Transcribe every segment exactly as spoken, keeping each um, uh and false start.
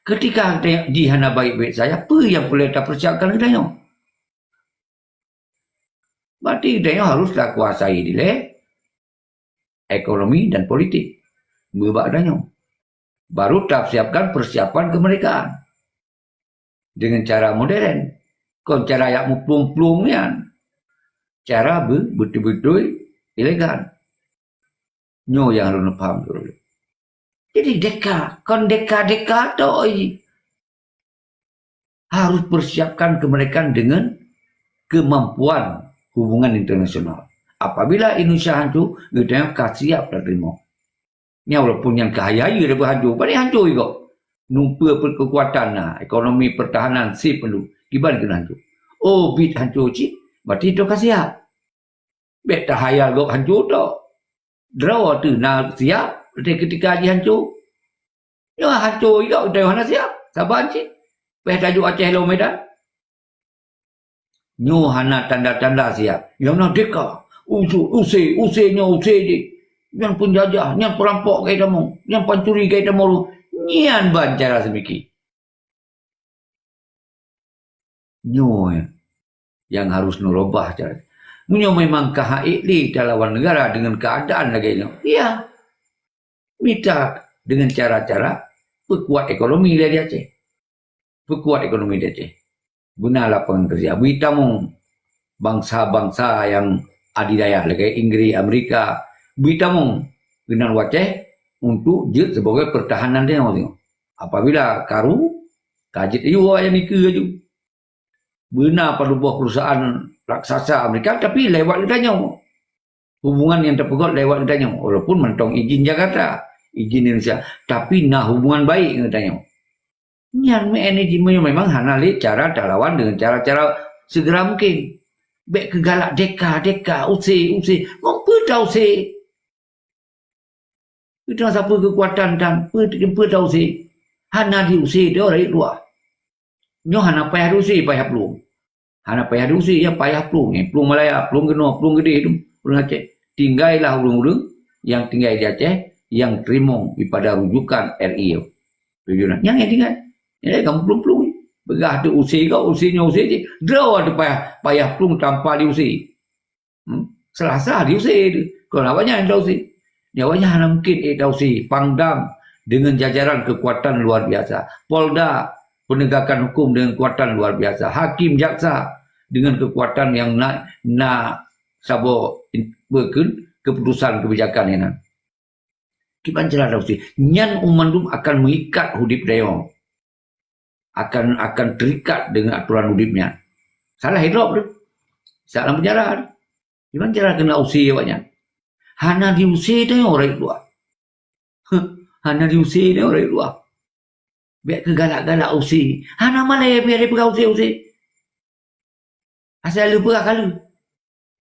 Ketika geutanyoe jih hana baik-baik saja, peue nyang peureulée tapeusiapkan geutanyoe? Berarti geutanyoe harus takuasai dilée ekonomi dan politik. Beubak geutanyoe. Baru tapeusiapkan persiapan kemerdekaan. Dengan cara modern. Kon cara jak meuplueng-plueng nyan. Cara be-, beutôi-beutôi elegan. Nyoe nyang harôh neupaham dulu. Jadi deka, kon deka-deka tok, oi. Harus persiapkan kemerdekaan dengan kemampuan hubungan internasional. Apabila Indonesia hancur, geutanyoe ka siap tateurimong. Nyan walaupun nyan ka hayeue-hayeue dah beuhancô, paléng hancô juga. Numpeue peuet keukuatan na, ekonomi, pertahanan, sip peue, kiban keuneuk hancô. Oh, bit hancô cit, berarti toh ka siap. Bék tahayal gob hancô tok. Droe teuh na siap, di keutika jih hancô. Nyoe hancô juga, geutanyoe hana siap, saban cit. Payah tajok Aceh lom Medan. Nyoe hana tanda-tanda siap. Nyang na deka. Use, use, use nyoe, use jih. Nyan peunjajah, nyan peurampok keu tamong, nyan pancuri keu tamong. Nyan ban cara seumiki. Nyoe nyang harus neurubah cara. Meunyoe memang ka hana ék lé talawan negara deungon keuadaan lagée nyoe, ya, mita deungon cara-cara peukuat ekonomi lé di Aceh. Peukuat ekonomi di Aceh. Beuna lapangan kerja. Bri tamong bansa-bansa nyang adidaya lagée Inggris, Amerika, bri tamong keunan u Aceh untuk jeuet sibagoe peurtahanan tanyoe. Apabila karu, ka jeuet laju awaknyan dikeue laju. Beuna padub boh perusahaan raksasa Amerika, tapi lewat geutanyoe. Hubungan nyang tapeugot lewat geutanyoe, walaupun mantong izin Jakarta, izin Indonesia, tapi na hubungan baik ngon geutanyoe. Nyan meu'en jih meunyoe memang hana lé cara talawan deungon cara-cara segera mungkin. Bék keugalak deka-deka, use-use, ngon peue ta-use. Geutanyoe sapeue keukuatan tan, peue, peue ta-use. Hana di-use teuh rakyat luwah. Nyoe hana payah di-use, payah plueng. Hana payah di-use, ya payah plueng, eh, plueng Malaya, plueng Genoe, plueng Geudeh tu, plueng Aceh. Tinggailah ureuëng-ureuëng nyang tinggai di Aceh nyang teurimong dipada rujukan R I. Tujuan nyang nyang tinggai. Jadi kamu plueng-plueng. Peugah tu use kau, use nyoe use jih. Droe tu payah, payah plueng tanpa di-use. Hmm? Salah-salah di-use tu. Kon awaknyan ta-use. Nyan awaknyan hana mungkin ék ta-use. Pangdam dengan jajaran kekuatan luar biasa. Polda, penegakan hukum dengan kekuatan luar biasa. Hakim, jaksa dengan kekuatan yang na, na saboh in-, beukeun keputusan kebijakan nyan. Kiban cara ta-use. Nyan mandum akan meuikat udeb tanyoe. Akan, akan terikat dengan aturan udeb nyan. Salah hidrop tu. Salah penjara tu. Kiban cara keuneuk use awaknyan. Hana di-use tanyoe ureuëng luwah. Hana di-use tanyoe ureuëng luwah. Bék keugalak-galak use. Hana malée pih ada peugah use-use. Asai lheueh peugah ka lheueh.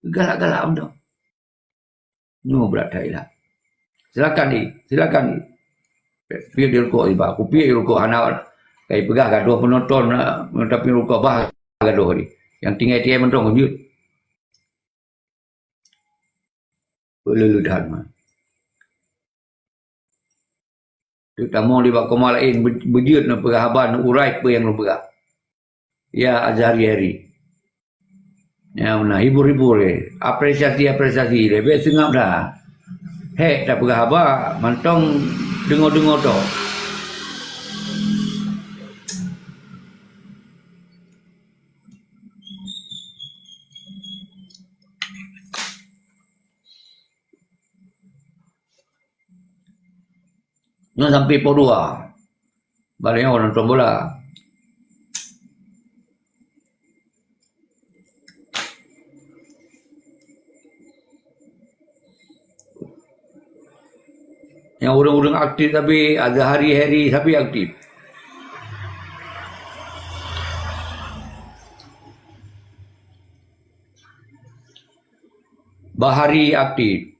Galak-galak mantong. Nyoe brat that ilat. Silakan di, silakan di. Piep di rukok iba. Kupiep di rukok hana. Kai peugah gadoh penonton, tapi rukok bah gadoh di. Yang tinggai tiai mantong jeuet. Peuleueh that mah. Teuk tamong di bak koma laén, be-, beujeuet neupeugah haba, neuurai peue nyang lôn peugah. Ya Azhari Heri. Ya, meunan, hibur-hibur lé. Apresiasi-apresiasi lé. Bék seungab dah. Hék tapeugah haba, mantong deungoe-deungoe tok. Nyoe sampoe poh dua. Bak nyoe nonton bola. Nyang ureuëng-ureuëng aktif sabe, Azhari Heri sabe aktif. Bahari aktif.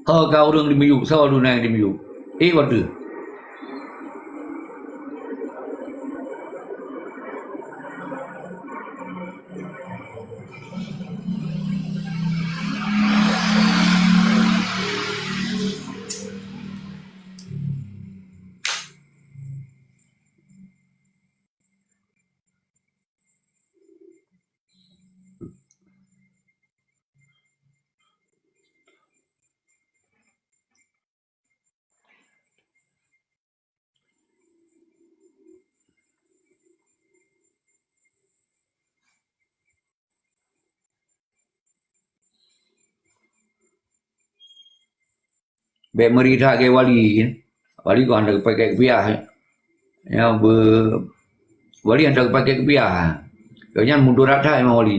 Ho ka ureuëng di miyueb, soe duna nyang di miyueb? Ék watée. Bèk meuri that lagèe wali. Wali kok hana geupakèk keupiah. Ya, be-, wali hana geupakèk keupiah. Keu nyan mudarat that memang wali.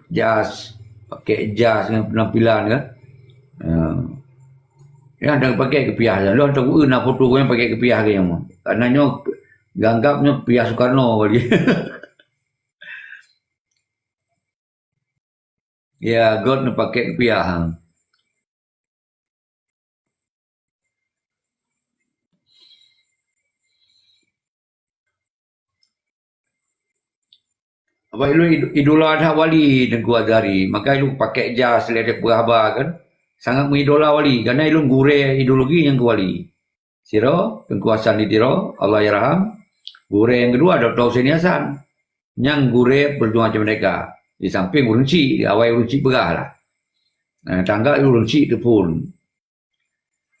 Jas, pakèk jas ngon penampilan kan. Ya. Ya, hana geupakèk keupiah. Lôn tahu na foto keu nyang pakèk keupiah keu nyang. Karena nyoe geuanggap nyoe piah Soekarno wali. Ya, göt neupakèk keupiah. Awai lôn id-, idola that wali Teungku Azhari. Maka lôn pakèk jas lé peugah haba kan. Sangat meuidola wali. Karena lôn gurèe ideologi nyang keu wali. Sidroe, Teungku Hasan di Tiro, Allahyarham, gurèe nyang keudua, Doktor Husaini Hasan. Nyang gurèe peujuangan merdeka. Di sampéng ureueng chik, awai ureueng chik peugah lah. Eh, tangga ureueng chik teuphon.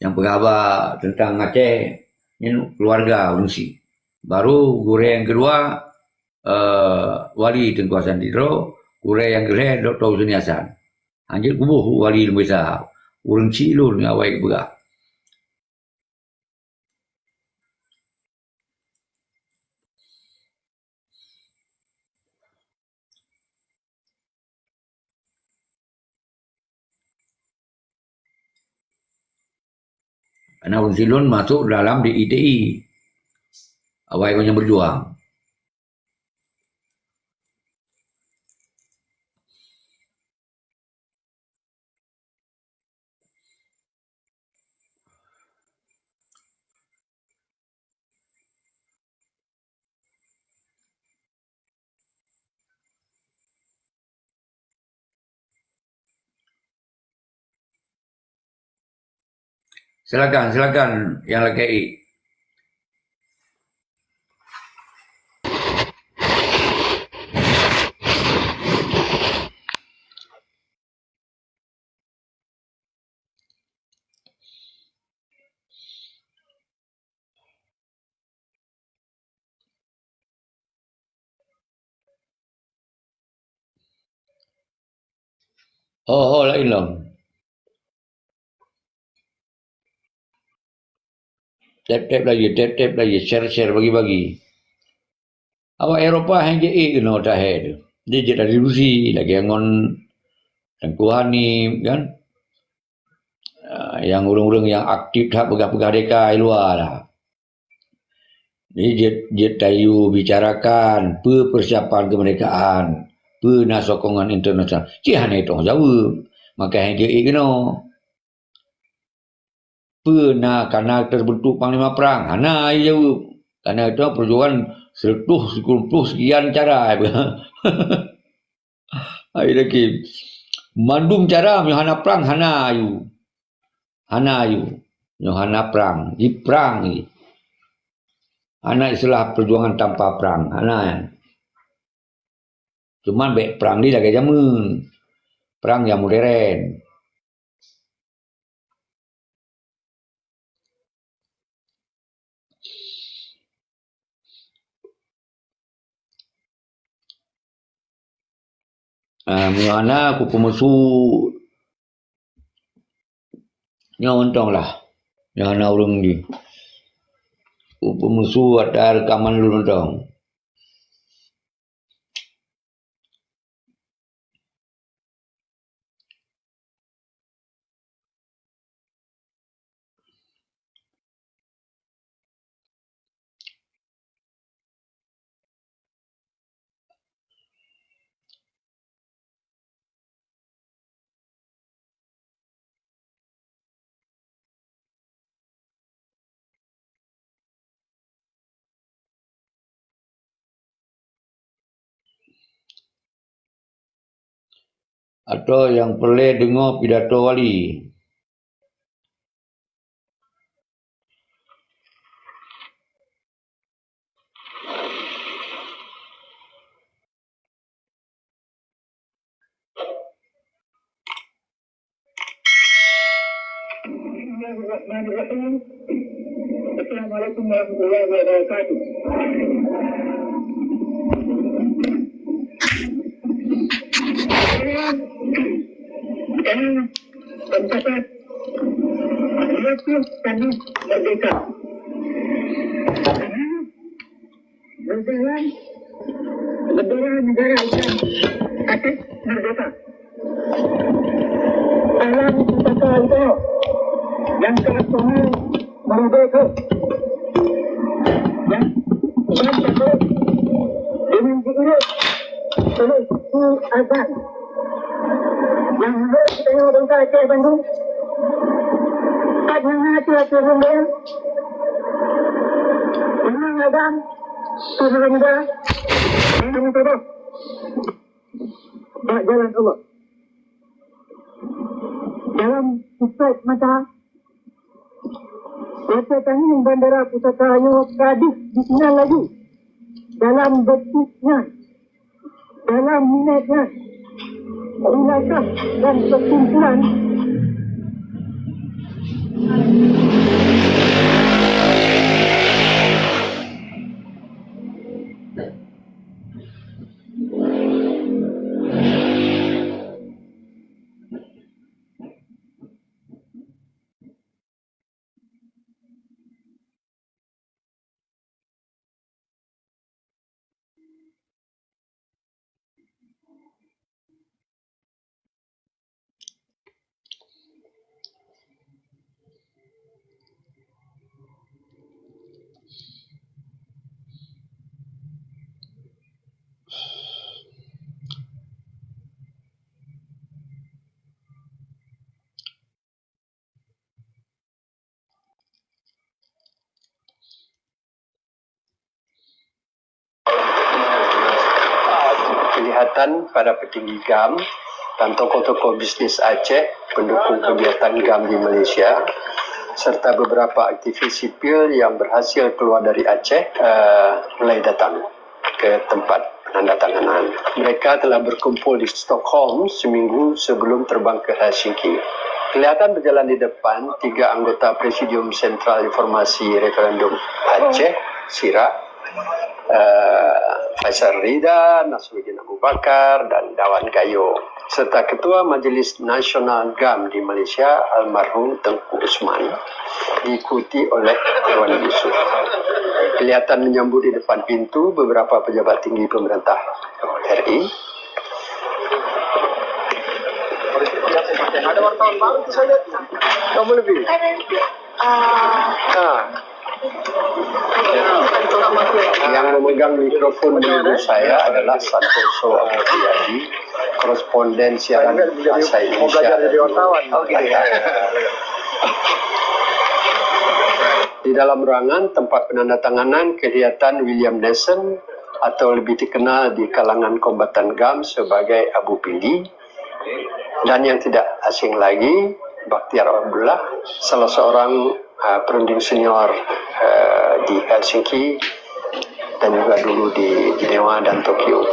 Nyang peugah haba teuntang Aceh, nyan keuluwarga ureueng chik. Baru gurèe nyang keudua, eh, Wali Teungku Hasan di Tiro, gurèe nyang keulhèe Doktor Husaini Hasan. Hanjeuet kuboh Wali Lumbesa. Ureueng chik lôn nyang awai peugah. Karena ureueng chik lôn masuk dalam D I T I. Awai ureueng nyang berjuang. Silakan, silakan nyang lakèe. Ho, ho, laén lom. Tap-tap lagi, tap-tap lagi, share-share, bagi-bagi. Awak Eropa hana jeuet keunoe tahe tu. Dia jeuet dari Rusi, lagèe ngon Teuku Hanif, kan? Ah, nyang ureueng-ureueng nyang aktif that peugah-peugah deka i luwa lah. Jadi, jeuet, jeuet tayue bicarakan peue persiapan kemerdekaan, peue na sokongan internasional. Cit hana itong jaweueb, maka hana jeuet keunoe. Peue na kana terbentuk panglima perang? Hana jaweueb. Kana itu perjuangan seratus tujuh puluh sekian cara. Hai lagi. Mandum cara meunyoe hana prang, hana ayue. Hana ayue. Meunyoe hana prang, jiprang jih. Hana istilah perjuangan tanpa prang. Hana nyan. Cuman bèk prang di lagèe jameun. Prang nyang modern. Ah, meunyoe hana, kupeumeusu nyoe mantong lah. Nyoe hana ureueng di. Kupeumeusu ata reukaman lôn mantong. Atau nyang peureulèe deungoe pidato wali. Bismillahirrahmanirrahim. Assalamualaikum warahmatullahi wabarakatuh. Betul kami merdeka. Berjalan bendera negara Islam Aceh merdeka. Dalam pusaka itu yang telah kami merubah ke yang dan satu dengan diurut oleh Tuan Azan. Yang menurut kita bangsa Aceh Bandung, kat mana hati-hati runding, memang agam, Tuhan Azan, memang sabar. Bak jalan Allah. Dalam kisah mata, rasa tangis bandara pusaka nyoe ka deuh disinan laju. Dalam detik nyan, dalam minit nyan, khulasa dan kesimpulan Kelihatan para petinggi gam dan tokoh-tokoh bisnis Aceh pendukung kegiatan gam di Malaysia, serta beberapa aktivis sipil yang berhasil keluar dari Aceh, eh, mulai datang ke tempat penandatanganan. Mereka telah berkumpul di Stockholm seminggu sebelum terbang ke Helsinki. Kelihatan berjalan di depan tiga anggota Presidium Sentral Informasi Referendum Aceh, SIRA, eh, Faisal Rida, Nasruddin Abu Bakar, dan Dawan Gayo, serta Ketua Majelis Nasional gam di Malaysia, almarhum Tengku Usman, diikuti oleh Irwan Yusuf. Kelihatan menyambut di depan pintu beberapa pejabat tinggi pemerintah R I. Ada wartawan baru tu saya lihat. Kamu lebih? Ah. Yang memegang mikrofon menunggu saya adalah Santoso Abu Riyadi, koresponden siaran bahasa Indonesia dari Jakarta. Di dalam ruangan tempat penandatanganan kelihatan William Nelson, atau lebih dikenal di kalangan kombatan gam sebagai Abu Pili, dan yang tidak asing lagi, Bakhtiar Abdullah, salah seorang, uh, perunding senior, uh, di Helsinki dan juga dulu di Jenewa dan Tokyo.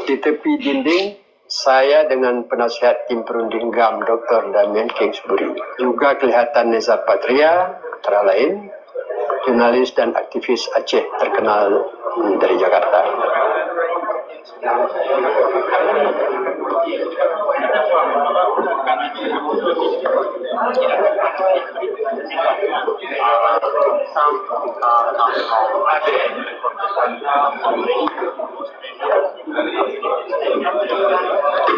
Di tepi dinding, saya dengan penasihat tim perunding gam, Doktor Damien Kingsbury. Juga kelihatan Neza Patria, antara lain, jurnalis dan aktivis Aceh terkenal dari Jakarta.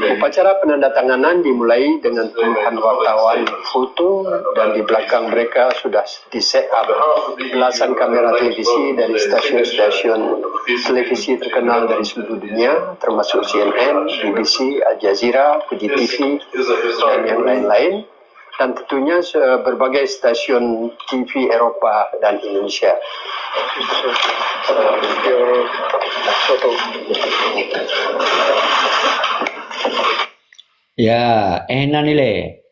Upacara penandatanganan dimulai dengan puluhan wartawan foto dan di belakang mereka sudah di-set up belasan kamera televisi dari stasiun-stasiun televisi terkenal dari seluruh dunia, termasuk C N N, B B C, Al Jazeera, Fuji T V, dan yang lain-lain. Dan tentunya se-, berbagai stasiun T V Eropa dan Indonesia. Ya, eh, nan ilée.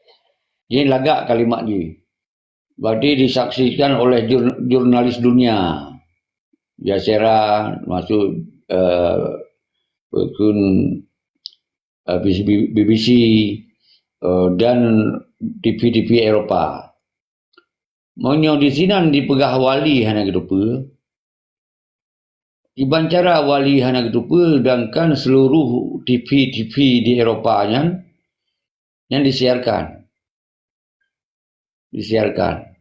Jih lagak kalimat jih. Berarti disaksikan oleh jur-, jurnalis dunia. Al Jazeera, termasuk, eh, Bekun, eh, B B C, eh, dan T V-T V Eropa. Meunyoe di sinan dipeugah wali hana geuteupeue, kiban cara wali hana geuteupeue, sedangkan seluruh T V-T V di Eropa nyan, nyan disiarkan. Disiarkan.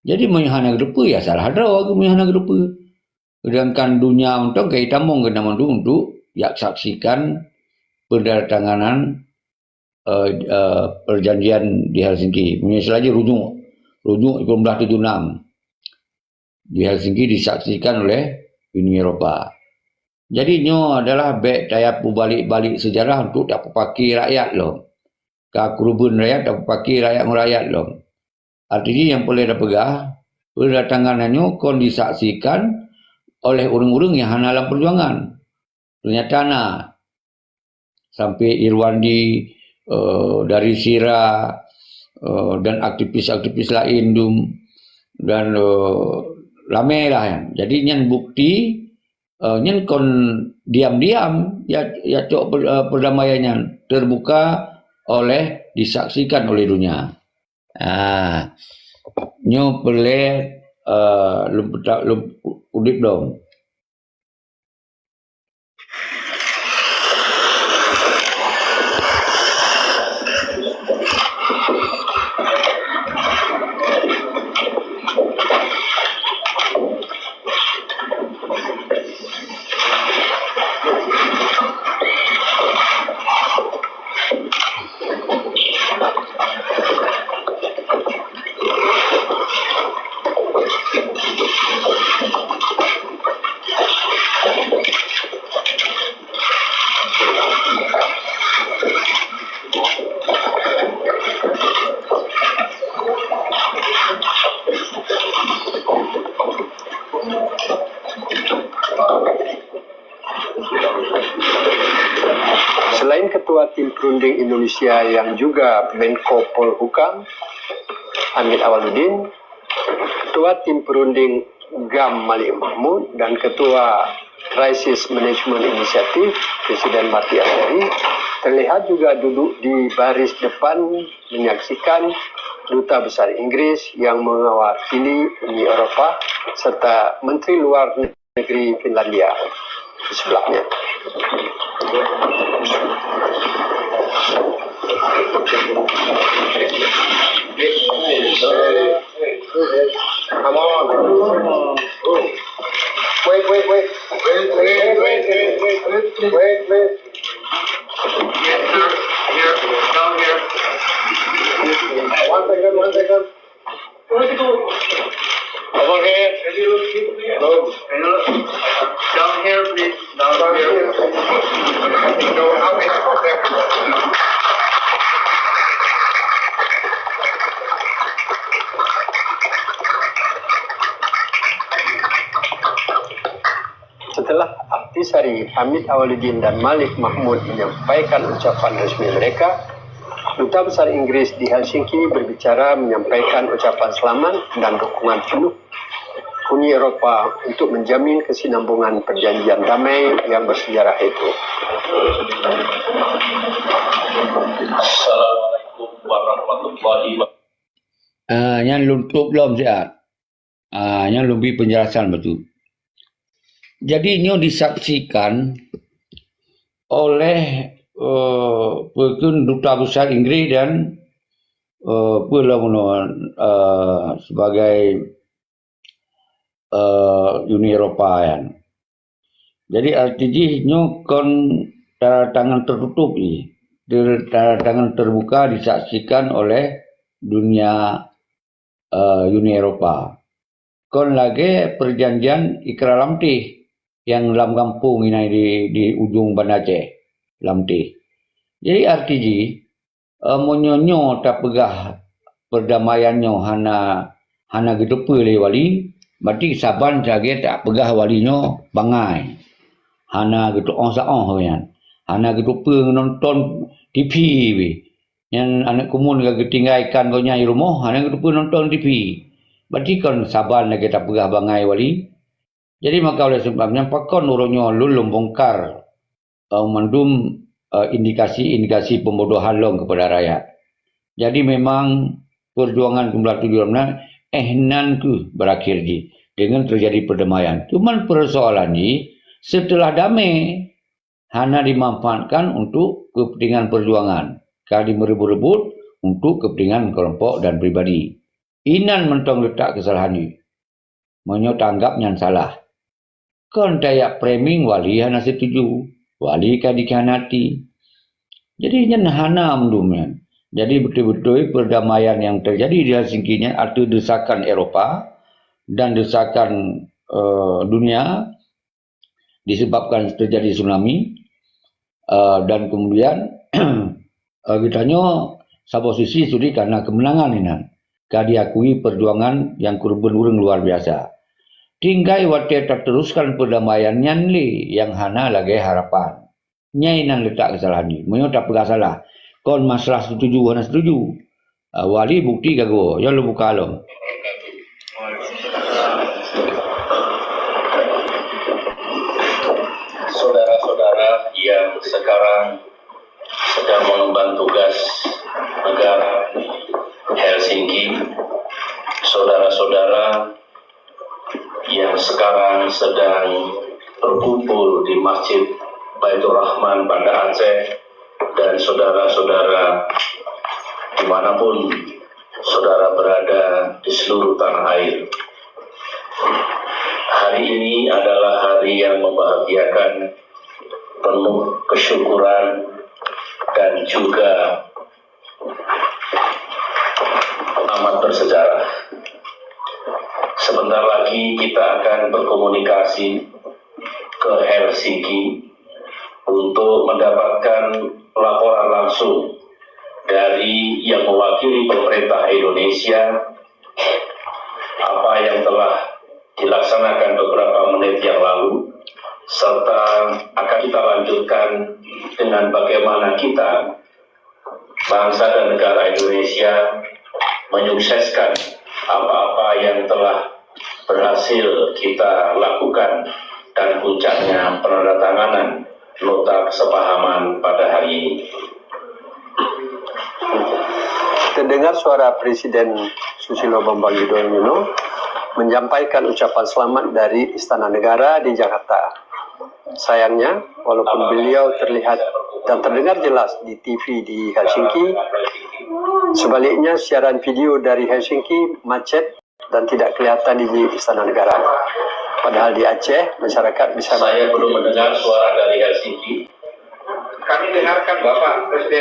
Jadi meunyoe hana geuteupeue, ya salah droe meunyoe hana geuteupeue. Sedangkan dunia mantong ka jitamong keunan mandum untuk jak saksikan penandatanganan, eh, eh, perjanjian di Helsinki. Meunyoe istilah jih rujuk, rujuk sikureueng blaih tujoh enam. Di Helsinki disaksikan oleh Uni Eropa. Jadi nyoe adalah bék taya peubalek-balek sejarah untuk tapeupaké rakyat lom. Ka keureubeuen rakyat tapeupaké rakyat meurakyat lom. Artinya nyang peureulée tapeugah, penandatanganan nyoe kon disaksikan oleh ureuëng-ureuëng nyang hana lam peujuangan. Ternyata na sampai Irwandi, eh, dari Sira, eh, dan aktivis-aktivis lain dum dan, eh, ramai lah, kan. Jadi nyan bukti, eh, nyan kon diam-diam ya, ya cok per-, eh, perdamaian nyan terbuka oleh disaksikan oleh dunia. Ah, nyoe peureulée, eh, lôn peuta-, lôn udeb lom. Selain Ketua Tim Perunding Indonesia yang juga Menko Polhukam, Hamid Awaludin, Ketua Tim Perunding GAM Malik Mahmud dan Ketua Crisis Management Initiative Presiden Marty Anthony terlihat juga duduk di baris depan menyaksikan Duta Besar Inggris yang mewakili Uni Eropa serta Menteri Luar Negeri Finlandia di sebelahnya. Come on. Wait, wait, wait. Wait, wait, wait, wait, wait, wait, wait, wait. Yes, sir. Here, down here. One second, one second. Over here. Hello. Down here, please. Down here. No, how we have everyone. Setelah Ahtisaari, Hamid Awaludin dan Malik Mahmud menyampaikan ucapan resmi mereka, Duta Besar Inggris di Helsinki berbicara menyampaikan ucapan selamat dan dukungan penuh Uni Eropa untuk menjamin kesinambungan perjanjian damai yang bersejarah itu. Assalamualaikum warahmatullahi wabarakatuh. Ah, nyan lôn tôp lom siat. Ah, nyan lôn bri penjelasan bacut. Jadi nyoe disaksikan oleh, eh, peue kheun Duta Besar Inggris dan, eh, peue lom nyoe, eh, sebagai, eh, Uni Eropa nyan. Jadi arti jih nyoe kon tanda tangan tertutup jih. Ter-, tanda tangan terbuka disaksikan oleh dunia, eh, Uni Eropa. Kon lagée perjanjian Ikrar Lamteh nyang lam gampông inan di, di ujong Banda Aceh, Lamteh. Jadi arti jih, eh, meunyoe nyoe tapeugah perdamaian nyoe hana, hana geuteupeue lé wali, berarti saban lagée tapeugah wali nyoe bangai. Hana geuteuoh saoh nyan. Hana geuteupeue nonton T V weh. Nyan aneuk keumuen ka geutinggai ikan gobnyan di rumoh, hana geuteupeue nonton T V. Berarti kon saban lagée tapeugah bangai wali. Jadi maka oleh sebab nyan pakon uroe nyoe lôn lôn bongkar, eh, mandum, eh, indikasi-indikasi pembodohan lôn kepada rakyat. Jadi memang perjuangan sikureueng blaih tujoh enam eh nan kheueh berakhir jih dengan terjadi perdamaian. Cuman persoalan jih setelah damai hana dimanfaatkan untuk kepentingan perjuangan, ka dimeureubot-reubot untuk kepentingan kelompok dan pribadi. Inan mantong letak keusalahan jih. Meunyoe tanggap nyan salah. Kon tajak framing wali hana setuju, wali ka dikhianati. Jadi nyan hana mandum nyan. Jadi beutôi-beutôi perdamaian nyang teujadi di Helsinki nyan ateueh desakan Eropa dan desakan, eh, dunia disebabkan teujadi tsunami, eh, dan kemudian, eh, geutanyoe saboh sisi sudi karena kemenangan inan ka diakui perjuangan nyang keureubeuen ureuëng luar biasa. Tinggai watée tateruskan perdamaian nyan lé nyang hana lagée harapan. Nyan inan letak keusalahan jih. Meunyoe tapeugah salah, kon masalah setuju hana setuju. Ah, wali bukti gagoe, nyoe lôn buka lom. Saudara-saudara yang sekarang sedang mengemban tugas negara di Helsinki, saudara-saudara yang sekarang sedang berkumpul di Masjid Baitur Rahman Banda Aceh, dan saudara-saudara dimanapun saudara berada di seluruh tanah air. Hari ini adalah hari yang membahagiakan, penuh kesyukuran, dan juga amat bersejarah. Sebentar lagi kita akan berkomunikasi ke Helsinki untuk mendapatkan laporan langsung dari yang mewakili pemerintah Indonesia, apa yang telah dilaksanakan beberapa menit yang lalu, serta akan kita lanjutkan dengan bagaimana kita, bangsa dan negara Indonesia, menyukseskan apa-apa yang telah berhasil kita lakukan dan puncaknya penandatanganan nota kesepahaman pada hari ini. Terdengar suara Presiden Susilo Bambang Yudhoyono menyampaikan ucapan selamat dari Istana Negara di Jakarta. Sayangnya, walaupun beliau terlihat dan terdengar jelas di T V di Helsinki, sebaliknya siaran video dari Helsinki macet dan tidak kelihatan di Istana Negara. Padahal di Aceh, masyarakat bisa Saya belum mendengar suara dari Helsinki. Kami dengarkan Bapak Presiden.